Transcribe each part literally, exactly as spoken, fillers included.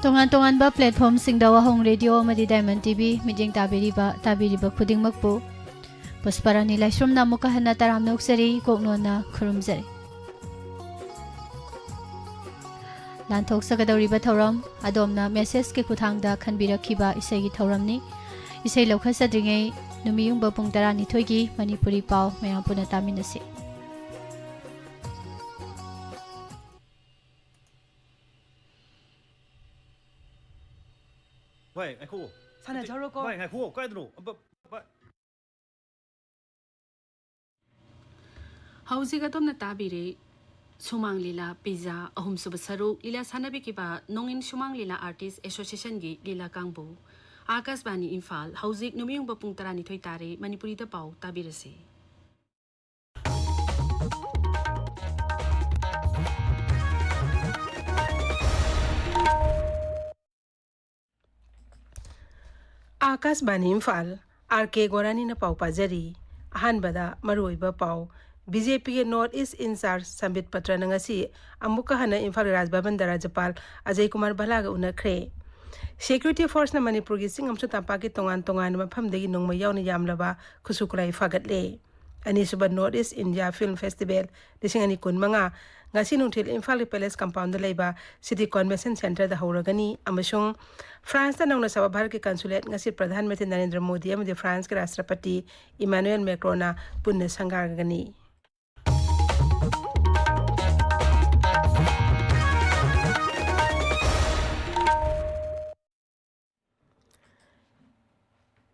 ꯇꯣꯉꯥꯟ ꯇꯣꯉꯥꯟꯕ ꯄ꯭ꯂꯦꯠꯐꯣꯝꯁꯤꯡꯗ ꯋꯥꯍꯣꯡ ꯔꯦꯗꯤꯑꯣ ꯑꯃꯗꯤ ꯗꯥꯏꯃꯟ ꯇꯤꯚꯤ ꯃꯤꯠꯌꯦꯡ ꯇꯥꯕꯤꯔꯤꯕ, ꯇꯥꯕꯤꯔꯤꯕ ꯈꯨꯗꯤꯡꯃꯛꯄꯨ ꯄꯨꯁꯄꯔꯥꯅꯤ ꯂꯥꯏꯁ꯭ꯔꯝꯅ ꯑꯃꯨꯛꯀ ꯍꯟꯅ ꯇꯔꯥꯝꯅ ꯑꯣꯛꯆꯔꯤ, ꯏꯀꯣꯛꯅꯣꯟꯅ ꯈꯨꯔꯨꯝꯖꯔꯤ꯫ ꯂꯥꯟꯊꯣꯛꯆꯒꯗꯧꯔꯤꯕ ꯊꯧꯔꯝ ꯑꯗꯣꯝꯅ ꯃꯦꯁꯦꯖꯀꯤ ꯈꯨꯠꯊꯥꯡꯗ ꯈꯟꯕꯤꯔꯛꯈꯤꯕ ꯏꯁꯩꯒꯤ ꯊꯧꯔꯝꯅꯤ꯫ ꯏꯁꯩ ꯂꯧꯈꯠꯆꯗ꯭ꯔꯤꯉꯩ ꯅꯨꯃꯤꯠ ꯌꯨꯡꯕ ꯄꯨꯡ ꯇꯔꯥꯅꯤꯊꯣꯏꯒꯤ ꯃꯅꯤꯄꯨꯔꯤ ꯄꯥꯎ ꯃꯌꯥꯝ ꯄꯨꯟꯅ ꯇꯥꯃꯤꯟꯅꯁꯤ꯫ ꯚꯥꯏ, ꯉꯥꯏꯈꯣ꯫ ꯁꯥꯟꯅꯖꯍꯧꯔꯣꯀꯣ꯫ ꯚꯥꯏ, ꯉꯥꯏꯈꯣ, ꯀꯥꯏꯗꯅꯣ? ꯑ, ꯚ-, ꯚꯥꯏ꯫ ꯍꯧꯖꯤꯛ ꯑꯗꯣꯝꯅ ꯇꯥꯕꯤꯔꯦ ꯁꯨꯃꯥꯡ ꯂꯤꯂꯥ ꯄꯤꯖꯥ ꯑꯍꯨꯝꯁꯨꯕ ꯁꯔꯨꯛ, ꯂꯤꯂꯥ ꯁꯥꯟꯅꯕꯤꯈꯤꯕ ꯅꯣꯡꯏꯟ ꯁꯨꯃꯥꯡ ꯂꯤꯂꯥ ꯑꯥꯔꯇꯤꯁ ꯑꯦꯁꯣꯁꯤꯌꯦꯁꯟꯒꯤ ꯂꯤꯂꯥ ꯀꯥꯡꯕꯨ꯫ ꯑꯥꯀꯥꯁꯕꯥꯅꯤ ꯏꯝꯐꯥꯜ, ꯍꯧꯖꯤꯛ ꯅꯨꯃꯤꯠꯌꯨꯡꯕ ꯄꯨꯡ ꯇꯔꯥꯅꯤꯊꯣꯏ ꯇꯥꯔꯦ, ꯃꯅꯤꯄꯨꯔꯤꯗ ꯄꯥꯎ ꯇꯥꯕꯤꯔꯁꯤ꯫ ꯑꯥꯀꯥꯁꯕꯥꯅꯤ ꯏꯝꯐꯥꯜ, ꯑꯥꯔ ꯀꯦ ꯒꯣꯔꯥꯅꯤꯅ ꯄꯥꯎ ꯄꯥꯖꯔꯤ꯫ ꯑꯍꯥꯟꯕꯗ ꯃꯔꯨꯑꯣꯏꯕ ꯄꯥꯎ, ꯕꯤ ꯖꯦ ꯄꯤꯒꯤ ꯅꯣꯔꯠ ꯏꯁ ꯏꯟꯆꯥꯔꯖ ꯁꯝꯕꯤꯠ ꯄꯇ꯭ꯔꯅ ꯉꯁꯤ ꯑꯃꯨꯛꯀ ꯍꯟꯅ ꯏꯝꯐꯥꯜ ꯔꯥꯖ ꯚꯕꯟꯗ ꯔꯥꯖ꯭ꯌꯄꯥꯜ ꯑꯖꯌ ꯀꯨꯃꯥꯔ ꯚꯜꯂꯥꯒ ꯎꯅꯈ꯭ꯔꯦ꯫ ꯁꯦꯀ꯭ꯌꯨꯔꯤꯇꯤ ꯐꯣꯔꯁꯅ ꯃꯅꯤꯄꯨꯔꯒꯤ ꯆꯤꯡ ꯑꯃꯁꯨꯡ ꯇꯝꯄꯥꯛꯀꯤ ꯇꯣꯉꯥꯟ ꯇꯣꯉꯥꯟꯕ ꯃꯐꯝꯗꯒꯤ ꯅꯣꯡꯃꯩ ꯌꯥꯎꯅ ꯌꯥꯝꯂꯕ ꯈꯨꯠꯁꯨ ꯈꯨꯠꯂꯥꯏ ꯐꯥꯒꯠꯂꯦ꯫ ꯑꯅꯤꯁꯨꯕ north east India film festival ꯂꯤꯁꯤꯡ ꯑꯅꯤ ꯀꯨꯟꯃꯉꯥ ꯉꯁꯤ ꯅꯨꯡꯊꯤꯜ ꯏꯝꯐꯥꯜꯒꯤ ꯄꯦꯂꯦꯁ ꯀꯝꯄꯥꯎꯟꯗ ꯂꯩꯕ ꯁꯤꯇꯤ ꯀꯣꯟꯚꯦꯟꯁꯟ ꯁꯦꯟꯇꯔꯗ ꯍꯧꯔꯒꯅꯤ ꯑꯃꯁꯨꯡ ꯐ꯭ꯔꯥꯟꯁꯇ ꯅꯧꯅ ꯁꯥꯕ ꯚꯥꯔꯠꯀꯤ ꯀꯟꯁꯨꯂꯦꯠ ꯉꯁꯤ ꯄ꯭ꯔꯙꯥꯟ ꯃꯟꯇ꯭ꯔꯤ ꯅꯔꯦꯟꯗ꯭ꯔ ꯃꯣꯗꯤ ꯑꯃꯗꯤ ꯐ꯭ꯔꯥꯟꯁꯀꯤ ꯔꯥꯁꯇ꯭ꯔꯄꯇꯤ ꯏꯃꯥꯅꯨꯑꯦꯜ ꯃꯦꯀ꯭ꯔꯣꯅ ꯄꯨꯟꯅ ꯁꯪꯒꯥꯔꯒꯅꯤ꯫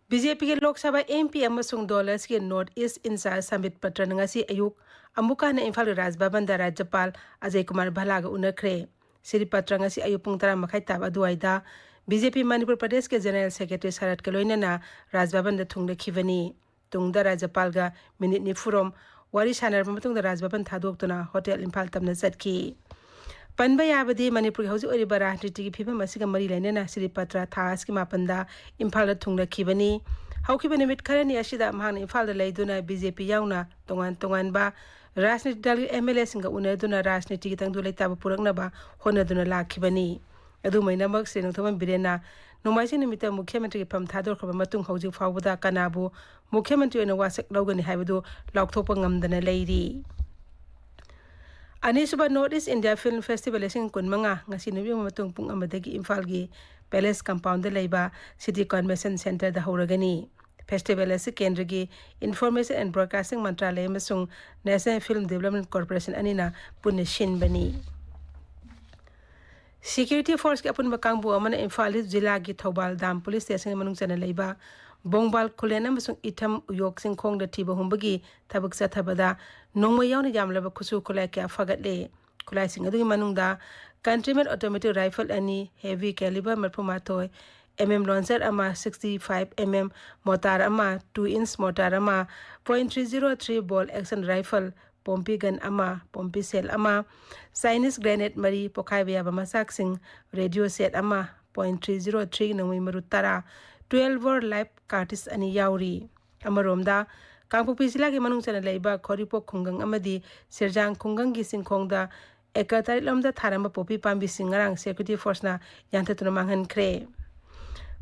ꯕꯤ ꯖꯦ ꯄꯤꯒꯤ ꯂꯣꯛ ꯁꯚꯥ ꯑꯦꯝ ꯄꯤ ꯑꯃꯁꯨꯡ ꯗꯣꯂꯔꯁꯀꯤ ꯅꯣꯔꯠ ꯏꯁ ꯏꯟꯆꯥꯔꯖ ꯁꯝꯕꯤꯠ ꯄꯇ꯭ꯔꯅ ꯉꯁꯤ ꯑꯌꯨꯛ ꯑꯃꯨꯛꯀ ꯍꯟꯅ ꯏꯝꯐꯥꯜꯒꯤ ꯔꯥꯖ ꯚꯕꯟꯗ ꯔꯥꯖ꯭ꯌꯄꯥꯜ ꯑꯖꯌ ꯀꯨꯃꯥꯔ ꯚꯜꯂꯥꯒ ꯎꯅꯈ꯭ꯔꯦ꯫ ꯁ꯭ꯔꯤ ꯄꯇ꯭ꯔ ꯉꯁꯤ ꯑꯌꯨꯛ ꯄꯨꯡ ꯇꯔꯥ ꯃꯈꯥꯏ ꯇꯥꯕ ꯑꯗꯨꯋꯥꯏꯗ ꯕꯤ ꯖꯦ ꯄꯤ ꯃꯅꯤꯄꯨꯔ ꯄ꯭ꯔꯗꯦꯁꯀꯤ ꯖꯦꯅꯔꯦꯜ ꯁꯦꯀ꯭ꯔꯦꯇꯔꯤ ꯁꯔꯠꯀ ꯂꯣꯏꯅꯅ ꯔꯥꯖ ꯚꯕꯟꯗ ꯊꯨꯡꯂꯈꯤꯕꯅꯤ꯫ ꯇꯨꯡꯗ ꯔꯥꯖ꯭ꯌꯄꯥꯜꯒ ꯃꯤꯅꯤꯠ ꯅꯤꯐꯨꯔꯣꯝ ꯋꯥꯔꯤ ꯁꯥꯟꯅꯔꯕ ꯃꯇꯨꯡꯗ ꯔꯥꯖ ꯚꯕꯟ ꯊꯥꯗꯣꯛꯇꯨꯅ ꯍꯣꯇꯦꯜ ꯏꯝꯐꯥꯜ ꯇꯝꯅ ꯆꯠꯈꯤ꯫ ꯄꯟꯕ ꯌꯥꯕꯗꯤ ꯃꯅꯤꯄꯨꯔꯒꯤ ꯍꯧꯖꯤꯛ ꯑꯣꯏꯔꯤꯕ ꯔꯥꯖꯅꯤꯇꯤꯒꯤ ꯐꯤꯕꯝ ꯑꯁꯤꯒ ꯃꯔꯤ ꯂꯩꯅꯅ ꯁ꯭ꯔꯤ ꯄꯇ꯭ꯔ ꯊꯥ ꯑꯁꯤꯒꯤ ꯃꯥꯄꯟꯗ ꯏꯝꯐꯥꯜꯗ ꯊꯨꯡꯂꯛꯈꯤꯕꯅꯤ꯫ ꯍꯧꯈꯤꯕ ꯅꯨꯃꯤꯠ ꯈꯔꯅꯤ ꯑꯁꯤꯗ ꯃꯍꯥꯛꯅ ꯏꯝꯐꯥꯜꯗ ꯂꯩꯗꯨꯅ ꯕꯤ ꯖꯦ ꯄꯤ ꯌꯥꯎꯅ ꯇꯣꯉꯥꯟ ꯇꯣꯉꯥꯟꯕ ꯔꯥꯖꯅꯤꯇꯤ ꯗꯜꯒꯤ ꯑꯦꯝ ꯑꯦꯜ ꯑꯦꯁꯤꯡꯒ ꯎꯅꯗꯨꯅ ꯔꯥꯖꯅꯤꯇꯤꯒꯤ ꯇꯪꯗꯨ ꯂꯩꯇꯥꯕ ꯄꯨꯔꯛꯅꯕ ꯍꯣꯠꯅꯗꯨꯅ ꯂꯥꯛꯈꯤꯕꯅꯤ꯫ ꯑꯗꯨꯃꯥꯏꯅꯃꯛ ꯁ꯭ꯔꯤ ꯅꯣꯡꯊꯣꯝꯕꯝ ꯕꯤꯔꯦꯟꯅ ꯅꯣꯡꯃꯥꯏꯖꯤꯡ ꯅꯨꯃꯤꯠꯇ ꯃꯨꯈ꯭ꯌ ꯃꯟꯇ꯭ꯔꯤꯒꯤ ꯐꯝ ꯊꯥꯗꯣꯛꯈ꯭ꯔꯕ ꯃꯇꯨꯡ ꯍꯧꯖꯤꯛ ꯐꯥꯎꯕꯗ ꯀꯅꯥꯕꯨ ꯃꯨꯈ꯭ꯌ ꯃꯟꯇ꯭ꯔꯤ ꯑꯣꯏꯅ ꯋꯥꯁꯛ ꯂꯧꯒꯅꯤ ꯍꯥꯏꯕꯗꯨ ꯂꯥꯎꯊꯣꯛꯄ ꯉꯝꯗꯅ ꯂꯩꯔꯤ꯫ ꯑꯅꯤꯁꯨꯕ North East India Film Festival ꯂꯤꯁꯤꯡ ꯀꯨꯟꯃꯉꯥ ꯉꯁꯤ ꯅꯨꯃꯤꯠ ꯑꯃ ꯃꯇꯨꯡ ꯄꯨꯡ ꯑꯃꯗꯒꯤ ꯏꯝꯐꯥꯜꯒꯤ Palace Compound ꯗ ꯂꯩꯕ City Convention Center ꯗ ꯍꯧꯔꯒꯅꯤ꯫ Festival ꯑꯁꯤ ꯀꯦꯟꯗ꯭ꯔꯒꯤ Information and Broadcasting ꯃꯟꯇ꯭ꯔꯥꯂꯌ ꯑꯃꯁꯨꯡ National Film Development Corporation ꯑꯅꯤꯅ ꯄꯨꯟꯅ ꯁꯤꯟꯕꯅꯤ꯫ Security Force ꯀꯤ ꯑꯄꯨꯟꯕ ꯀꯥꯡꯕꯨ ꯑꯃꯅ ꯏꯝꯐꯥꯜ ꯏꯁ ꯖꯤꯂꯥꯒꯤ ꯊꯧꯕꯥꯜ ꯗꯥꯝ ꯄꯨꯂꯤꯁ ꯁ꯭ꯇꯦꯁꯟꯒꯤ ꯃꯅꯨꯡ ꯆꯟꯅ ꯂꯩꯕ ꯕꯣꯡꯕꯥꯜ ꯈꯨꯂꯦꯟ ꯑꯃꯁꯨꯡ ꯏꯊꯝ ꯎꯌꯣꯛ ꯆꯤꯡꯈꯣꯡꯗ ꯊꯤꯕ ꯍꯨꯝꯕꯒꯤ ꯊꯕꯛ ꯆꯠꯊꯕꯗ ꯅꯣꯡꯃꯩ ꯌꯥꯎꯅ ꯌꯥꯝꯂꯕ ꯈꯨꯠꯁꯨ ꯈꯨꯠꯂꯥꯏ ꯀꯌꯥ ꯐꯥꯒꯠꯂꯦ꯫ ꯈꯨꯠꯂꯥꯏꯁꯤꯡ ꯑꯗꯨꯒꯤ ꯃꯅꯨꯡꯗ Countryman Automatic Rifle ꯑꯅꯤ, Heavy Caliber ꯃꯔꯤꯐꯨ ꯃꯥꯊꯣꯏ, M M Launcher ꯑꯃ, sixty-five M M Mortar ꯑꯃ, two inch Mortar ꯑꯃ, point three zero three Bolt Action Rifle, Poppy Gun ꯑꯃ, Poppy Shell ꯑꯃ, Chinese Grenade ꯃꯔꯤ, ꯄꯣꯈꯥꯏꯕ ꯌꯥꯕ ꯃꯆꯥꯛꯁꯤꯡ, Radio Set ꯑꯃ, point three zero three ꯅꯣꯡꯃꯩ ꯃꯔꯨ ꯇꯔꯥ, twelve bore Live Cartridge ꯑꯅꯤ ꯌꯥꯎꯔꯤ꯫ ꯑꯃꯔꯣꯝꯗ, ꯀꯥꯡꯄꯣꯛꯄꯤ ꯖꯤꯂꯥꯒꯤ ꯃꯅꯨꯡ ꯆꯟꯅ ꯂꯩꯕ ꯈꯣꯔꯤꯄꯣꯛ ꯈꯨꯡꯒꯪ ꯑꯃꯗꯤ ꯁꯤꯔꯖꯥꯡ ꯈꯨꯡꯒꯪꯒꯤ ꯆꯤꯡꯈꯣꯡꯗ ꯑꯦꯀꯔ ꯇꯔꯦꯠ ꯂꯣꯝꯗ ꯊꯥꯔꯝꯕ ꯄꯣꯄꯤ ꯄꯥꯝꯕꯤꯁꯤꯡ ꯉꯔꯥꯡ Security Force ꯅ ꯌꯥꯟꯊꯠꯇꯨꯅ ꯃꯥꯡꯍꯟꯈ꯭ꯔꯦ꯫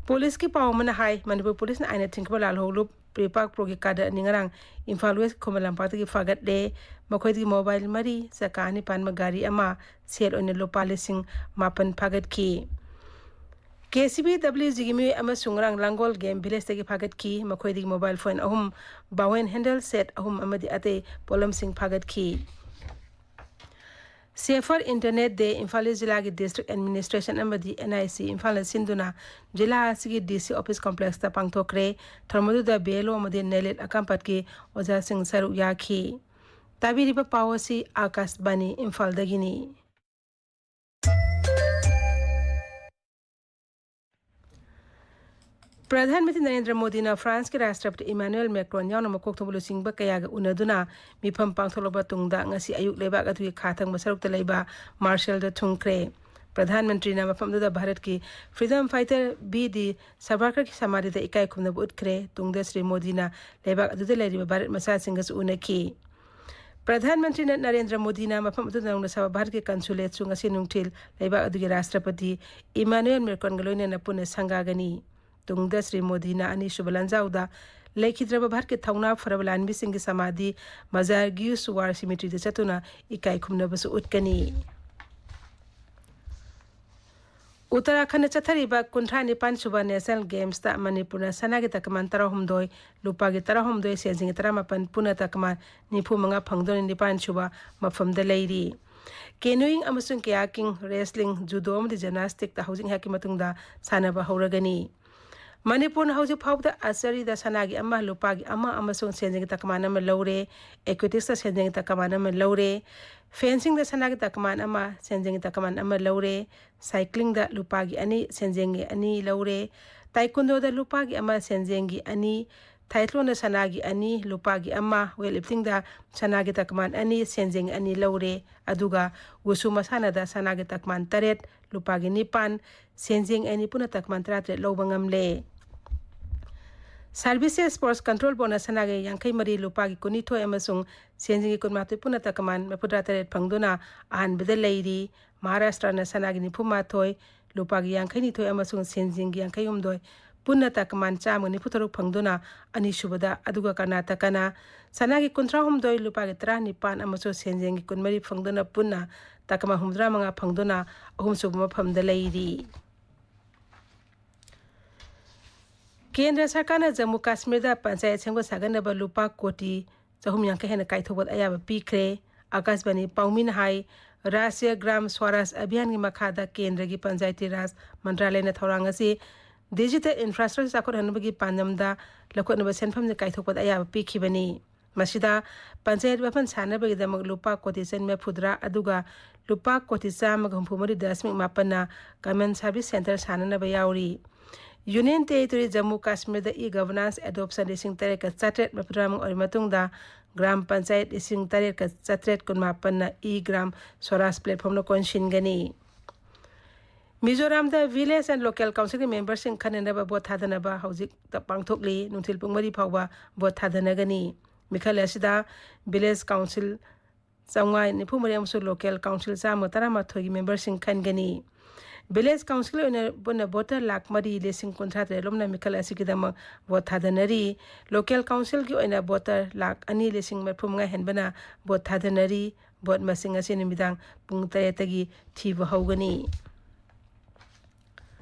ꯄꯨꯂꯤꯁꯀꯤ ꯄꯥꯎ ꯑꯃꯅ ꯍꯥꯏ, ꯃꯅꯤꯄꯨꯔ ꯄꯨꯂꯤꯁꯅ ꯑꯥꯏꯟꯅ ꯊꯤꯡꯈꯤꯕ ꯂꯥꯜꯍꯧꯂꯨꯞ ꯄ꯭ꯔꯤꯄꯥꯛ ꯄ꯭ꯔꯣꯒꯤ ꯀꯥꯗꯔ ꯑꯅꯤ ꯉꯔꯥꯡ ꯏꯝꯐꯥꯜ ꯋꯦꯁ ꯈꯨꯃꯟ ꯂꯝꯄꯥꯛꯇꯒꯤ ꯐꯥꯒꯠꯂꯦ꯫ ꯃꯈꯣꯏꯗꯒꯤ ꯃꯣꯕꯥꯏꯜ ꯃꯔꯤ, ꯆꯀꯥ ꯑꯅꯤ ꯄꯥꯟꯕ ꯒꯥꯔꯤ ꯑꯃ, ꯁꯦꯜ ꯑꯣꯏꯅ ꯂꯨꯄꯥ ꯂꯤꯁꯤꯡ ꯃꯥꯄꯟ ꯐꯥꯒꯠꯈꯤ꯫ ꯀꯦ ꯁꯤ ꯕꯤ ꯗꯕ꯭ꯂꯤꯎ ꯖꯤꯒꯤ ꯃꯤꯑꯣꯏ ꯑꯃꯁꯨ ꯉꯔꯥꯡ ꯂꯥꯡꯒꯣꯜ ꯒꯦꯝ ꯚꯤꯂꯦꯖꯇꯒꯤ ꯐꯥꯒꯠꯈꯤ꯫ ꯃꯈꯣꯏꯗꯒꯤ ꯃꯣꯕꯥꯏꯜ ꯐꯣꯟ ꯑꯍꯨꯝ, ꯕꯥꯋꯦꯟ ꯍꯦꯟꯗꯜ ꯁꯦꯠ ꯑꯍꯨꯝ ꯑꯃꯗꯤ ꯑꯇꯩ ꯄꯣꯠꯂꯝꯁꯤꯡ ꯐꯥꯒꯠꯈꯤ꯫ Safer Internet Day ꯏꯝꯐꯥꯜ ꯏꯁ ꯖꯤꯂꯥꯒꯤ District Administration ꯑꯃꯗꯤ N I C ꯏꯝꯐꯥꯜꯅ ꯁꯤꯟꯗꯨꯅ ꯖꯤꯂꯥ ꯑꯁꯤꯒꯤ D C Office Complex ꯇ ꯄꯥꯡꯊꯣꯛꯈ꯭ꯔꯦ꯫ ꯊꯧꯔꯝ ꯑꯗꯨꯗ B L O ꯑꯃꯗꯤ ꯅꯦꯂꯦꯠ ꯑꯀꯥꯝꯄꯠꯀꯤ ꯑꯣꯖꯥꯁꯤꯡ ꯁꯔꯨꯛ ꯌꯥꯈꯤ꯫ ꯇꯥꯕꯤꯔꯤꯕ ꯄꯥꯎ ꯑꯁꯤ ꯑꯥꯀꯥꯁꯕꯥꯅꯤ ꯏꯝꯐꯥꯜꯗꯒꯤꯅꯤ꯫ ꯄ꯭ꯔꯙꯥꯟ ꯃꯟꯇ꯭ꯔꯤ ꯅꯔꯦꯟꯗ꯭ꯔ ꯃꯣꯗꯤꯅ ꯐ꯭ꯔꯥꯟꯁꯀꯤ ꯔꯥꯁꯇ꯭ꯔꯄꯇꯤ ꯏꯃꯥꯅꯨꯑꯦꯜ ꯃꯦꯀ꯭ꯔꯣꯟ ꯌꯥꯎꯅ ꯃꯀꯣꯛ ꯊꯣꯡꯕ ꯂꯨꯆꯤꯡꯕ ꯀꯌꯥꯒ ꯎꯅꯗꯨꯅ ꯃꯤꯐꯝ ꯄꯥꯡꯊꯣꯛꯂꯕ ꯇꯨꯡꯗ ꯉꯁꯤ ꯑꯌꯨꯛ ꯂꯩꯕꯥꯛ ꯑꯗꯨꯒꯤ ꯈꯥ ꯊꯪꯕ ꯁꯔꯨꯛꯇ ꯂꯩꯕ ꯃꯥꯔꯁꯦꯜꯗ ꯊꯨꯡꯈ꯭ꯔꯦ꯫ ꯄ꯭ꯔꯙꯥꯟ ꯃꯟꯇ꯭ꯔꯤꯅ ꯃꯐꯝ ꯑꯗꯨꯗ ꯚꯥꯔꯠꯀꯤ freedom fighter ꯕꯤ ꯗꯤ ꯁꯥꯚꯔꯀꯔꯒꯤ ꯁꯃꯥꯙꯤꯗ ꯏꯀꯥꯏ ꯈꯨꯝꯅꯕ ꯎꯠꯈ꯭ꯔꯦ꯫ ꯇꯨꯡꯗ ꯁ꯭ꯔꯤ ꯃꯣꯗꯤꯅ ꯂꯩꯕꯥꯛ ꯑꯗꯨꯗ ꯂꯩꯔꯤꯕ ꯚꯥꯔꯠ ꯃꯆꯥꯁꯤꯡꯒꯁꯨ ꯎꯅꯈꯤ꯫ ꯄ꯭ꯔꯙꯥꯟ ꯃꯟꯇ꯭ꯔꯤ ꯅꯔꯦꯟꯗ꯭ꯔ ꯃꯣꯗꯤꯅ ꯃꯐꯝ ꯑꯗꯨꯗ ꯅꯧꯅ ꯁꯥꯕ ꯚꯥꯔꯠꯀꯤ ꯀꯟꯁꯨꯂꯦꯠꯁꯨ ꯉꯁꯤ ꯅꯨꯡꯊꯤꯜ ꯂꯩꯕꯥꯛ ꯑꯗꯨꯒꯤ ꯔꯥꯁꯇ꯭ꯔꯄꯇꯤ ꯏꯃꯥꯅꯨꯑꯦꯜ ꯃꯦꯀ꯭ꯔꯣꯟꯒ ꯂꯣꯏꯅꯅ ꯄꯨꯟꯅ ꯁꯪꯒꯥꯒꯅꯤ꯫ ꯇꯨꯡꯗ ꯁ꯭ꯔꯤ ꯃꯣꯗꯤꯅ ꯑꯅꯤꯁꯨꯕ ꯂꯥꯟꯖꯥꯎꯗ ꯂꯩꯈꯤꯗ꯭ꯔꯕ ꯚꯥꯔꯠꯀꯤ ꯊꯧꯅꯥ ꯐꯔꯕ ꯂꯥꯟꯃꯤꯁꯤꯡꯒꯤ ꯁꯃꯥꯙꯤ ꯃꯖꯥꯔꯒꯤꯌꯨꯁ ꯋꯥꯔ ꯁꯤꯃꯤꯇ꯭ꯔꯤꯗ ꯆꯠꯇꯨꯅ ꯏꯀꯥꯏ ꯈꯨꯝꯅꯕꯁꯨ ꯎꯠꯀꯅꯤ꯫ ꯎꯠꯇꯔꯥꯈꯟꯗ ꯆꯠꯊꯔꯤꯕ ꯀꯨꯟꯊ꯭ꯔꯥ ꯅꯤꯄꯥꯟ ꯁꯨꯕ ꯅꯦꯁꯅꯦꯜ ꯒꯦꯝꯁꯇ ꯃꯅꯤꯄꯨꯔꯅ ꯁꯅꯥꯒꯤ ꯇꯀꯃꯥꯟ ꯇꯔꯥꯍꯨꯝꯗꯣꯏ, ꯂꯨꯄꯥꯒꯤ ꯇꯔꯥꯍꯨꯝꯗꯣꯏ, ꯁꯦꯟꯖꯦꯡꯒꯤ ꯇꯔꯥꯃꯥꯄꯟ, ꯄꯨꯟꯅ ꯇꯀꯃꯥꯟ ꯅꯤꯐꯨ ꯃꯉꯥ ꯐꯪꯗꯨꯅ ꯅꯤꯄꯥꯟ ꯁꯨꯕ ꯃꯐꯝꯗ ꯂꯩꯔꯤ꯫ ꯀꯦꯅꯣꯌꯤꯡ ꯑꯃꯁꯨꯡ ꯀꯌꯥꯀꯤꯡ, ꯔꯦꯁꯂꯤꯡ, ꯖꯨꯗꯣ ꯑꯃꯗꯤ ꯖꯤꯝꯅꯥꯁꯇꯤꯛꯇ ꯍꯧꯖꯤꯛ ꯉꯥꯏꯍꯥꯛꯀꯤ ꯃꯇꯨꯡꯗ ꯁꯥꯟꯅꯕ ꯍꯧꯔꯒꯅꯤ꯫ ꯃꯅꯤꯄꯨꯔꯅ ꯍꯧꯖꯤꯛ ꯐꯥꯎꯕꯗ ꯑꯥꯔꯆꯔꯤꯗ ꯁꯅꯥꯒꯤ ꯑꯃ, ꯂꯨꯄꯥꯒꯤ ꯑꯃ ꯑꯃꯁꯨꯡ ꯁꯦꯟꯖꯦꯡꯒꯤ ꯇꯀꯃꯥꯟ ꯑꯃ ꯂꯧꯔꯦ꯫ ꯑꯦꯊꯂꯦꯇꯤꯛꯁꯇ ꯁꯦꯟꯖꯦꯡꯒꯤ ꯇꯀꯃꯥꯟ ꯑꯃ ꯂꯧꯔꯦ꯫ ꯐꯦꯟꯁꯤꯡꯗ ꯁꯅꯥꯒꯤ ꯇꯀꯃꯥꯟ ꯑꯃ, ꯁꯦꯟꯖꯦꯡꯒꯤ ꯇꯀꯃꯥꯟ ꯑꯃ ꯂꯧꯔꯦ꯫ ꯁꯥꯏꯀ꯭ꯂꯤꯡꯗ ꯂꯨꯄꯥꯒꯤ ꯑꯅꯤ, ꯁꯦꯟꯖꯦꯡꯒꯤ ꯑꯅꯤ ꯂꯧꯔꯦ꯫ ꯇꯥꯏꯀꯨꯟꯗꯣꯗ ꯂꯨꯄꯥꯒꯤ ꯑꯃ, ꯁꯦꯟꯖꯦꯡꯒꯤ ꯑꯅꯤ꯫ ꯊꯥꯏꯊ꯭ꯂꯣꯟꯗ ꯁꯅꯥꯒꯤ ꯑꯅꯤ, ꯂꯨꯄꯥꯒꯤ ꯑꯃ꯫ ꯋꯦꯠ ꯂꯤꯐꯇꯤꯡꯗ ꯁꯅꯥꯒꯤ ꯇꯀꯃꯥꯟ ꯑꯅꯤ, ꯁꯦꯟꯖꯦꯡꯒꯤ ꯑꯅꯤ ꯂꯧꯔꯦ꯫ ꯑꯗꯨꯒ ꯋꯨꯁꯨ ꯃꯁꯥꯟꯅꯗ ꯁꯅꯥꯒꯤ ꯇꯀꯃꯥꯟ ꯇꯔꯦꯠ, ꯂꯨꯄꯥꯒꯤ ꯅꯤꯄꯥꯟ, ꯁꯦꯟꯖꯦꯡ ꯑꯅꯤ, ꯄꯨꯟꯅ ꯇꯀꯃꯥꯟ ꯇꯔꯥꯇꯔꯦꯠ ꯂꯧꯕ ꯉꯝꯂꯦ꯫ ꯁꯥꯔꯚꯤꯁꯦꯁ ꯁ꯭ꯄꯣꯔꯠꯁ ꯀꯟꯇ꯭ꯔꯣꯜ ꯕꯣꯔꯗꯅ ꯁꯅꯥꯒꯤ ꯌꯥꯡꯈꯩ ꯃꯔꯤ, ꯂꯨꯄꯥꯒꯤ ꯀꯨꯟꯅꯤꯊꯣꯏ ꯑꯃꯁꯨꯡ ꯁꯦꯟꯖꯦꯡꯒꯤ ꯀꯨꯟꯃꯥꯊꯣꯏ, ꯄꯨꯟꯅ ꯇꯀꯃꯥꯟ ꯃꯔꯤꯐꯨꯇꯔꯥ ꯇꯔꯦꯠ ꯐꯪꯗꯨꯅ ꯑꯍꯥꯟꯕꯗ ꯂꯩꯔꯤ꯫ ꯃꯍꯥꯔꯥꯁꯇ꯭ꯔꯅ ꯁꯅꯥꯒꯤ ꯅꯤꯐꯨ ꯃꯥꯊꯣꯏ, ꯂꯨꯄꯥꯒꯤ ꯌꯥꯡꯈꯩ ꯅꯤꯊꯣꯏ ꯑꯃꯁꯨꯡ ꯁꯦꯟꯖꯦꯡꯒꯤ ꯌꯥꯡꯈꯩ ꯍꯨꯝꯗꯣꯏ, ꯄꯨꯟꯅ ꯇꯀꯃꯥꯟ ꯆꯥꯝꯃꯒ ꯅꯤꯐꯨ ꯇꯔꯨꯛ ꯐꯪꯗꯨꯅ ꯑꯅꯤꯁꯨꯕꯗ, ꯑꯗꯨꯒ ꯀꯔꯅꯥꯇꯀꯅ ꯁꯅꯥꯒꯤ ꯀꯨꯟꯊ꯭ꯔꯥ ꯍꯨꯝꯗꯣꯏ, ꯂꯨꯄꯥꯒꯤ ꯇꯔꯥꯅꯤꯄꯥꯟ ꯑꯃꯁꯨꯡ ꯁꯦꯟꯖꯦꯡꯒꯤ ꯀꯨꯟꯃꯔꯤ ꯐꯪꯗꯨꯅ ꯄꯨꯟꯅ ꯇꯀꯃꯥꯟ ꯍꯨꯝꯐꯨꯇꯔꯥ ꯃꯉꯥ ꯐꯪꯗꯨꯅ ꯑꯍꯨꯝꯁꯨꯕ ꯃꯐꯝꯗ ꯂꯩꯔꯤ꯫ ꯀꯦꯟꯗ꯭ꯔ ꯁꯔꯀꯥꯔꯅ ꯖꯝꯃꯨ ꯀꯥꯁꯃꯤꯔꯗ ꯄꯟꯆꯥꯌꯠ ꯁꯦꯝꯒꯠ ꯁꯥꯒꯠꯅꯕ ꯂꯨꯄꯥ ꯀꯣꯇꯤ ꯆꯍꯨꯝ ꯌꯥꯡꯈꯩ ꯍꯦꯟꯅ ꯀꯥꯏꯊꯣꯛꯄꯗ ꯑꯌꯥꯕ ꯄꯤꯈ꯭ꯔꯦ꯫ ꯑꯀꯥꯁꯕꯥꯅꯤ ꯄꯥꯎꯃꯤꯅ ꯍꯥꯏ, ꯔꯥꯁꯇ꯭ꯔꯤꯌ ꯒ꯭ꯔꯥꯝ ꯁ꯭ꯋꯥꯔꯥꯖ ꯑꯚꯤꯌꯥꯟꯒꯤ ꯃꯈꯥꯗ ꯀꯦꯟꯗ꯭ꯔꯒꯤ ꯄꯟꯆꯥꯌꯇꯤ ꯔꯥꯖ ꯃꯟꯇ꯭ꯔꯥꯂꯌꯅ ꯊꯧꯔꯥꯡ ꯑꯁꯤ ꯗꯤꯖꯤꯇꯦꯜ ꯏꯟꯐ꯭ꯔꯥꯁ꯭ꯇ꯭ꯔꯛꯆꯔ ꯆꯥꯎꯈꯠꯍꯟꯕꯒꯤ ꯄꯥꯟꯗꯝꯗ ꯂꯧꯈꯠꯅꯕ ꯁꯦꯟꯐꯝꯁꯦ ꯀꯥꯏꯊꯣꯛꯄꯗ ꯑꯌꯥꯕ ꯄꯤꯈꯤꯕꯅꯤ꯫ ꯃꯁꯤꯗ ꯄꯟꯆꯥꯌꯠ ꯃꯥꯄꯟ ꯁꯥꯅꯕꯒꯤꯗꯃꯛ ꯂꯨꯄꯥ ꯀꯣꯇꯤ ꯆꯅꯤ ꯃꯔꯤꯐꯨꯇꯔꯥ, ꯑꯗꯨꯒ ꯂꯨꯄꯥ ꯀꯣꯇꯤ ꯆꯥꯝꯃꯒ ꯍꯨꯝꯐꯨ ꯃꯔꯤ ꯗꯁꯃꯤꯛ ꯃꯥꯄꯟꯅ ꯀꯃꯟ ꯁꯥꯔꯚꯤꯁ ꯁꯦꯟꯇꯔ ꯁꯥꯅꯅꯕ ꯌꯥꯎꯔꯤ꯫ Union territory Jammu ꯀꯥꯁꯃꯤꯔꯗ E governance adoption ꯂꯤꯁꯤꯡ ꯇꯔꯦꯠꯀ ꯆꯥꯇ꯭ꯔꯦꯠ ꯃꯔꯤꯐꯨꯇꯔꯥꯃꯉꯥ ꯑꯣꯏꯔꯕ ꯃꯇꯨꯡꯗ, ꯒ꯭ꯔꯥꯝ ꯄꯟꯆꯥꯌꯠ ꯂꯤꯁꯤꯡ ꯇꯔꯦꯠꯀ ꯆꯥꯇ꯭ꯔꯦꯠ ꯀꯨꯟꯃꯥꯄꯟꯅ ꯏ ꯒ꯭ꯔꯥꯝ ꯁ꯭ꯋꯥꯔꯥꯖ ꯄ꯭ꯂꯦꯠꯐꯣꯝꯅ ꯀꯣꯟꯁꯤꯟꯒꯅꯤ꯫ ꯃꯤꯖꯣꯔꯥꯝꯗ ꯚꯤꯂꯦꯖ ꯑꯦꯟ ꯂꯣꯀꯦꯜ ꯀꯥꯎꯟꯁꯤꯜꯒꯤ ꯃꯦꯝꯕꯔꯁꯤꯡ ꯈꯟꯅꯅꯕ ꯚꯣꯠ ꯊꯥꯗꯅꯕ ꯍꯧꯖꯤꯛꯇ ꯄꯥꯡꯊꯣꯛꯂꯤ꯫ ꯅꯨꯡꯊꯤꯜ ꯄꯨꯡ ꯃꯔꯤ ꯐꯥꯎꯕ ꯚꯣꯠ ꯊꯥꯗꯅꯒꯅꯤ꯫ ꯃꯤꯈꯜ ꯑꯁꯤꯗ village council ꯆꯥꯝꯃꯉꯥ ꯅꯤꯐꯨ ꯃꯔꯤ ꯑꯃꯁꯨꯡ local council ꯆꯥꯝꯃ ꯇꯔꯥꯃꯥꯊꯣꯏꯒꯤ memberꯁꯤꯡ ꯈꯟꯒꯅꯤ꯫ Village council ꯑꯣꯏꯅ ꯄꯨꯟꯅ voter ꯂꯥꯈ ꯃꯔꯤ ꯂꯤꯁꯤꯡ ꯀꯨꯟꯊ꯭ꯔꯥ ꯇꯔꯦꯠ ꯂꯣꯝꯅ ꯃꯤꯈꯜ ꯑꯁꯤꯒꯤꯗꯃꯛ vote ꯊꯥꯗꯅꯔꯤ꯫ Local councilꯒꯤ ꯑꯣꯏꯅ voter ꯂꯥꯈ ꯑꯅꯤ ꯂꯤꯁꯤꯡ ꯃꯔꯤꯐꯨ ꯃꯉꯥ ꯍꯦꯟꯕꯅ vote ꯊꯥꯗꯅꯔꯤ꯫ Vote ꯃꯁꯤꯡ ꯑꯁꯤ ꯅꯨꯃꯤꯗꯥꯡ ꯄꯨꯡ ꯇꯔꯦꯠꯇꯒꯤ ꯊꯤꯕ ꯍꯧꯒꯅꯤ꯫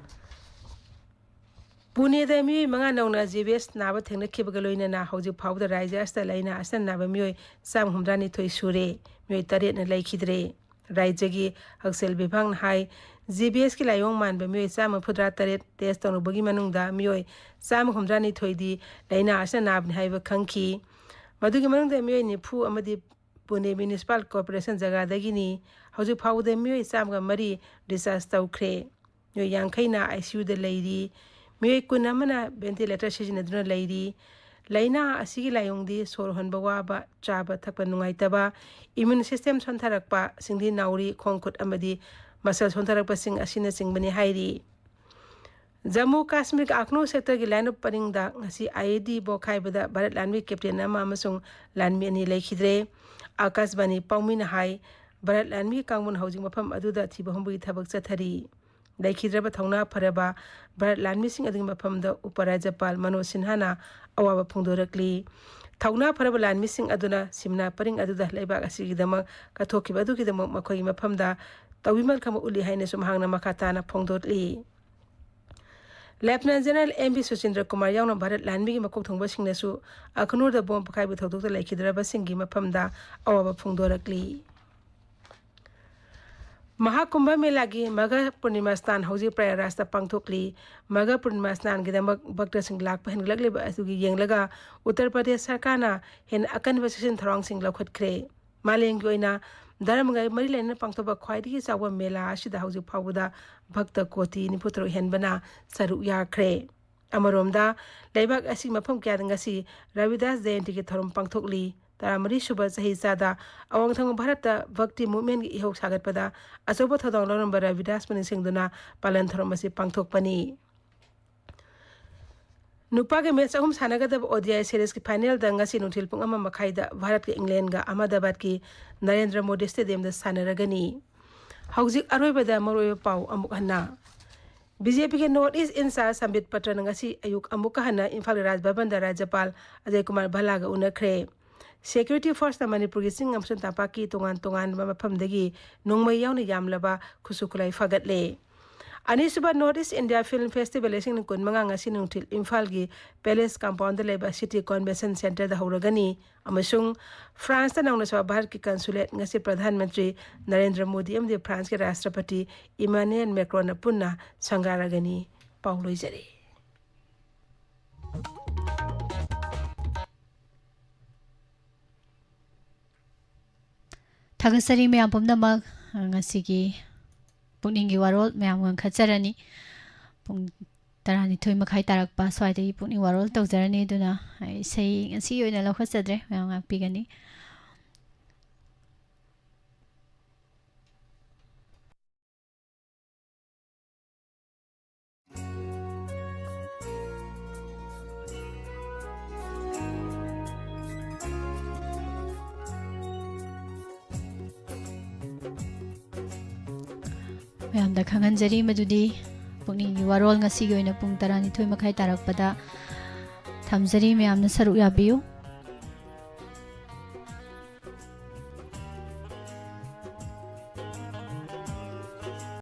ꯄꯨꯅꯦꯗ ꯃꯤꯑꯣꯏ ꯃꯉꯥ ꯅꯧꯅ ꯖꯦ ꯕꯤ ꯑꯦꯁ ꯅꯥꯕ ꯊꯦꯡꯅꯈꯤꯕꯒ ꯂꯣꯏꯅꯅ ꯍꯧꯖꯤꯛ ꯐꯥꯎꯕꯗ ꯔꯥꯖ꯭ꯌ ꯑꯁꯤꯗ ꯂꯥꯏꯅꯥ ꯑꯁꯤꯅ ꯅꯥꯕ ꯃꯤꯑꯣꯏ ꯆꯥꯝꯃ ꯍꯨꯝꯗ꯭ꯔꯥ ꯅꯤꯊꯣꯏ ꯁꯨꯔꯦ꯫ ꯃꯤꯑꯣꯏ ꯇꯔꯦꯠꯅ ꯂꯩꯈꯤꯗ꯭ꯔꯦ꯫ ꯔꯥꯖ꯭ꯌꯒꯤ ꯍꯛꯁꯦꯜ ꯚꯤꯚꯥꯒꯅ ꯍꯥꯏ, ꯖꯦ ꯕꯤ ꯑꯦꯁꯀꯤ ꯂꯥꯏꯑꯣꯡ ꯃꯥꯟꯕ ꯃꯤꯑꯣꯏ ꯆꯥꯝꯃ ꯍꯨꯝꯐꯨꯇꯔꯥ ꯇꯔꯦꯠ test ꯇꯧꯔꯨꯕꯒꯤ ꯃꯅꯨꯡꯗ ꯃꯤꯑꯣꯏ ꯆꯥꯝꯃ ꯍꯨꯝꯗ꯭ꯔꯥ ꯅꯤꯊꯣꯏꯗꯤ ꯂꯥꯏꯅꯥ ꯑꯁꯤꯅ ꯅꯥꯕꯅꯤ ꯍꯥꯏꯕ ꯈꯪꯈꯤ꯫ ꯃꯗꯨꯒꯤ ꯃꯅꯨꯡꯗ ꯃꯤꯑꯣꯏ ꯅꯤꯐꯨ ꯑꯃꯗꯤ ꯄꯨꯅꯦ Municipal Corporation ꯖꯒꯥꯗꯒꯤꯅꯤ꯫ ꯍꯧꯖꯤꯛ ꯐꯥꯎꯕꯗ ꯃꯤꯑꯣꯏ ꯆꯥꯝꯃꯒ ꯃꯔꯤ discharge ꯇꯧꯈ꯭ꯔꯦ꯫ ꯃꯤꯑꯣꯏ ꯌꯥꯡꯈꯩꯅ I C Uꯗ ꯂꯩꯔꯤ꯫ ꯃꯤꯑꯣꯏ ꯀꯨꯟ ꯑꯃꯅ ventilator ꯁꯤꯖꯤꯟꯅꯗꯨꯅ ꯂꯩꯔꯤ꯫ ꯂꯥꯏꯅꯥ ꯑꯁꯤꯒꯤ ꯂꯥꯏꯑꯣꯡꯗꯤ ꯁꯣꯔ ꯍꯣꯟꯕ ꯋꯥꯕ, ꯆꯥꯕ ꯊꯛꯄ ꯅꯨꯡꯉꯥꯏꯇꯕ, immune system ꯁꯣꯟꯊꯔꯛꯄ, ꯁꯤꯡꯂꯤ ꯅꯥꯎꯔꯤ, ꯈꯣꯡ ꯈꯨꯠ ꯑꯃꯗꯤ muscle ꯁꯣꯟꯊꯔꯛꯄꯁꯤꯡ ꯑꯁꯤꯅꯆꯤꯡꯕꯅꯤ ꯍꯥꯏꯔꯤ꯫ ꯖꯝꯃꯨ ꯀꯥꯁꯃꯤꯔꯒꯤ ꯑꯈꯅꯨ sectorꯒꯤ ꯂꯥꯏꯅꯨ ꯄꯔꯤꯡꯗ ꯉꯁꯤ I E D ꯄꯣꯈꯥꯏꯕꯗ ꯚꯥꯔꯠ ꯂꯥꯟꯃꯤ captain ꯑꯃ ꯑꯃꯁꯨꯡ ꯂꯥꯟꯃꯤ ꯑꯅꯤ ꯂꯩꯈꯤꯗ꯭ꯔꯦ꯫ ꯑꯀꯥꯁꯕꯥꯅꯤ ꯄꯥꯎꯃꯤꯅ ꯍꯥꯏ, ꯚꯥꯔꯠ ꯂꯥꯟꯃꯤ ꯀꯥꯡꯕꯨꯅ ꯍꯧꯖꯤꯛ ꯃꯐꯝ ꯑꯗꯨꯗ ꯊꯤꯕ ꯍꯨꯝꯕꯒꯤ ꯊꯕꯛ ꯆꯠꯊꯔꯤ꯫ ꯂꯩꯈꯤꯗ꯭ꯔꯕ ꯊꯧꯅꯥ ꯐꯔꯕ ꯚꯥꯔꯠ ꯂꯥꯟꯃꯤꯁꯤꯡ ꯑꯗꯨꯒꯤ ꯃꯐꯝꯗ ꯎꯄ ꯔꯥꯖ꯭ꯌꯄꯥꯜ ꯃꯅꯣꯖ ꯁꯤꯟꯍꯥꯅ ꯑꯋꯥꯕ ꯐꯣꯡꯗꯣꯔꯛꯂꯤ꯫ ꯊꯧꯅꯥ ꯐꯔꯕ ꯂꯥꯟꯃꯤꯁꯤꯡ ꯑꯗꯨꯅ ꯁꯤꯝꯅꯥ ꯄꯔꯤꯡ ꯑꯗꯨꯗ ꯂꯩꯕꯥꯛ ꯑꯁꯤꯒꯤꯗꯃꯛ ꯀꯠꯊꯣꯛꯈꯤꯕ ꯑꯗꯨꯒꯤꯗꯃꯛ ꯃꯈꯣꯏꯒꯤ ꯃꯐꯝꯗ ꯇꯧꯕꯤꯃꯜ ꯈꯪꯕ ꯎꯠꯂꯤ ꯍꯥꯏꯅꯁꯨ ꯃꯍꯥꯛꯅ ꯃꯈꯥ ꯇꯥꯅ ꯐꯣꯡꯗꯣꯛꯂꯤ꯫ Lieutenant General M V ꯁꯨꯆꯤꯟꯗ꯭ꯔ Kumar ꯌꯥꯎꯅ ꯚꯥꯔꯠ ꯂꯥꯟꯃꯤꯒꯤ ꯃꯀꯣꯛ ꯊꯣꯡꯕꯁꯤꯡꯅꯁꯨ ꯑꯈꯅꯨꯔꯗ ꯕꯣꯝ ꯄꯣꯈꯥꯏꯕ ꯊꯧꯗꯣꯛꯇ ꯂꯩꯈꯤꯗ꯭ꯔꯕꯁꯤꯡꯒꯤ ꯃꯐꯝꯗ ꯑꯋꯥꯕ ꯐꯣꯡꯗꯣꯔꯛꯂꯤ꯫ ꯃꯍꯥꯀꯨꯝꯚ ꯃꯦꯂꯥꯒꯤ ꯃꯒ ꯄꯨꯔꯅꯤꯃꯥ ꯁ꯭ꯅꯥꯟ ꯍꯧꯖꯤꯛ ꯄ꯭ꯔꯌꯥꯒꯔꯥꯖꯇ ꯄꯥꯡꯊꯣꯛꯂꯤ꯫ ꯃꯒ ꯄꯨꯔꯅꯤꯃꯥ ꯁ꯭ꯅꯥꯟꯒꯤꯗꯃꯛ ꯚꯛꯇꯁꯤꯡ ꯂꯥꯛꯄ ꯍꯦꯟꯒꯠꯂꯛꯂꯤꯕ ꯑꯗꯨꯒꯤ ꯌꯦꯡꯂꯒ ꯎꯠꯇꯔ ꯄ꯭ꯔꯗꯦꯁ ꯁꯔꯀꯥꯔꯅ ꯍꯦꯟꯅ ꯑꯀꯟꯕ ꯆꯦꯛꯁꯤꯟ ꯊꯧꯔꯥꯡꯁꯤꯡ ꯂꯧꯈꯠꯈ꯭ꯔꯦ꯫ ꯃꯥꯂꯦꯝꯒꯤ ꯑꯣꯏꯅ ꯙꯔꯃꯒ ꯃꯔꯤ ꯂꯩꯅꯅ ꯄꯥꯡꯊꯣꯛꯄ ꯈ꯭ꯋꯥꯏꯗꯒꯤ ꯆꯥꯎꯕ ꯃꯦꯂꯥ ꯑꯁꯤꯗ ꯍꯧꯖꯤꯛ ꯐꯥꯎꯕꯗ ꯚꯛꯇ ꯀꯣꯇꯤ ꯅꯤꯐꯨ ꯇꯔꯨꯛ ꯍꯦꯟꯕꯅ ꯁꯔꯨꯛ ꯌꯥꯈ꯭ꯔꯦ꯫ ꯑꯃꯔꯣꯝꯗ, ꯂꯩꯕꯥꯛ ꯑꯁꯤꯒꯤ ꯃꯐꯝ ꯀꯌꯥꯗ ꯉꯁꯤ ꯔꯕꯤꯗꯥꯁ ꯖꯌꯟꯇꯤꯒꯤ ꯊꯧꯔꯝ ꯄꯥꯡꯊꯣꯛꯂꯤ꯫ ꯇꯔꯥꯃꯔꯤ ꯁꯨꯕ ꯆꯍꯤ ꯆꯥꯗ ꯑꯋꯥꯡ ꯊꯪꯕ ꯚꯥꯔꯠꯇ ꯚꯛꯇꯤ movementꯀꯤ ꯏꯍꯧ ꯁꯥꯒꯠꯄꯗ ꯑꯆꯧꯕ ꯊꯧꯗꯥꯡ ꯂꯧꯔꯝꯕ ꯔꯕꯤꯗꯥꯁꯄꯨ ꯅꯤꯡꯁꯤꯡꯗꯨꯅ ꯄꯥꯂꯟ ꯊꯧꯔꯝ ꯑꯁꯤ ꯄꯥꯡꯊꯣꯛꯄꯅꯤ꯫ ꯅꯨꯄꯥꯒꯤ ꯃꯦꯠꯆ ꯑꯍꯨꯝ ꯁꯥꯟꯅꯒꯗꯕ ꯑꯣ ꯗꯤ ꯑꯥꯏ ꯁꯦꯔꯤꯁꯀꯤ ꯐꯥꯏꯅꯦꯜꯗ ꯉꯁꯤ ꯅꯨꯡꯊꯤꯜ ꯄꯨꯡ ꯑꯃ ꯃꯈꯥꯏꯗ ꯚꯥꯔꯠꯀ ꯏꯪꯂꯦꯟꯒ ꯑꯍꯃꯗꯥꯕꯥꯗꯀꯤ ꯅꯔꯦꯟꯗ꯭ꯔ ꯃꯣꯗꯤ ꯁ꯭ꯇꯦꯗꯤꯌꯝꯗ ꯁꯥꯟꯅꯔꯒꯅꯤ꯫ ꯍꯧꯖꯤꯛ ꯑꯔꯣꯏꯕꯗ ꯃꯔꯨꯑꯣꯏꯕ ꯄꯥꯎ ꯑꯃꯨꯛ ꯍꯟꯅ꯫ ꯕꯤ ꯖꯦ ꯄꯤꯒꯤ ꯅꯣꯔꯠ ꯏꯁ ꯏꯟꯆꯥꯔꯖ ꯁꯝꯕꯤꯠ ꯄꯇ꯭ꯔꯅ ꯉꯁꯤ ꯑꯌꯨꯛ ꯑꯃꯨꯛꯀ ꯍꯟꯅ ꯏꯝꯐꯥꯜꯒꯤ ꯔꯥꯖ ꯚꯕꯟꯗ ꯔꯥꯖ꯭ꯌꯄꯥꯜ ꯑꯖꯌ ꯀꯨꯃꯥꯔ ꯚꯜꯂꯥꯒ ꯎꯅꯈ꯭ꯔꯦ꯫ ꯁꯦꯀ꯭ꯌꯨꯔꯤꯇꯤ ꯐꯣꯔꯁꯅ ꯃꯅꯤꯄꯨꯔꯒꯤ ꯆꯤꯡ ꯑꯃꯁꯨꯡ ꯇꯝꯄꯥꯛꯀꯤ ꯇꯣꯉꯥꯟ ꯇꯣꯉꯥꯟꯕ ꯃꯐꯝꯗꯒꯤ ꯅꯣꯡꯃꯩ ꯌꯥꯎꯅ ꯌꯥꯝꯂꯕ ꯈꯨꯠꯁꯨ ꯈꯨꯠꯂꯥꯏ ꯐꯥꯒꯠꯂꯦ꯫ ꯑꯅꯤꯁꯨꯕ north east India film festival ꯂꯤꯁꯤꯡ ꯀꯨꯟꯃꯉꯥ ꯉꯁꯤ ꯅꯨꯡꯊꯤꯜ ꯏꯝꯐꯥꯜꯒꯤ ꯄꯦꯂꯦꯁ ꯀꯝꯄꯥꯎꯟꯗ ꯂꯩꯕ ꯁꯤꯇꯤ ꯀꯣꯟꯚꯦꯟꯁꯟ ꯁꯦꯟꯇꯔꯗ ꯍꯧꯔꯒꯅꯤ ꯑꯃꯁꯨꯡ ꯐ꯭ꯔꯥꯟꯁꯇ ꯅꯧꯅ ꯁꯥꯕ ꯚꯥꯔꯠꯀꯤ ꯀꯟꯁꯨꯂꯦꯠ ꯉꯁꯤ ꯄ꯭ꯔꯙꯥꯟ ꯃꯟꯇ꯭ꯔꯤ ꯅꯔꯦꯟꯗ꯭ꯔ ꯃꯣꯗꯤ ꯑꯃꯗꯤ ꯐ꯭ꯔꯥꯟꯁꯀꯤ ꯔꯥꯁꯇ꯭ꯔꯄꯇꯤ ꯏꯃꯥꯅꯨꯑꯦꯜ ꯃꯦꯀ꯭ꯔꯣꯟꯅ ꯄꯨꯟꯅ ꯁꯪꯒꯥꯔꯒꯅꯤ꯫ ꯄꯥꯎ ꯂꯣꯏꯖꯔꯦ꯫ ꯊꯥꯒꯠꯆꯔꯤ ꯃꯌꯥꯝ ꯄꯨꯝꯅꯃꯛ꯫ ꯉꯁꯤꯒꯤ ꯄꯨꯛꯅꯤꯡꯒꯤ ꯋꯥꯔꯣꯜ ꯃꯌꯥꯝ ꯉꯟꯈꯠꯆꯔꯅꯤ꯫ ꯄꯨꯡ ꯇꯔꯥꯅꯤꯊꯣꯏ ꯃꯈꯥꯏ ꯇꯥꯔꯛꯄ ꯁ꯭ꯋꯥꯏꯗꯒꯤ ꯄꯨꯛꯅꯤꯡ ꯋꯥꯔꯣꯜ ꯇꯧꯖꯔꯅꯤ꯫ ꯑꯗꯨꯅ ꯑꯩ ꯏꯁꯩ ꯉꯁꯤꯒꯤ ꯑꯣꯏꯅ ꯂꯧꯈꯠꯆꯗ꯭ꯔꯦ, ꯃꯌꯥꯝ ꯉꯥꯛꯄꯤꯒꯅꯤ꯫ ꯃꯌꯥꯝꯗ ꯈꯪꯍꯟꯖꯔꯤ ꯃꯗꯨꯗꯤ ꯄꯨꯛꯅꯤꯡꯒꯤ ꯋꯥꯔꯣꯜ ꯉꯁꯤꯒꯤ ꯑꯣꯏꯅ ꯄꯨꯡ ꯇꯔꯥꯅꯤꯊꯣꯏ ꯃꯈꯥꯏ ꯇꯥꯔꯛꯄꯗ ꯊꯝꯖꯔꯤ꯫ ꯃꯌꯥꯝꯅ ꯁꯔꯨꯛ ꯌꯥꯕꯤꯌꯨ꯫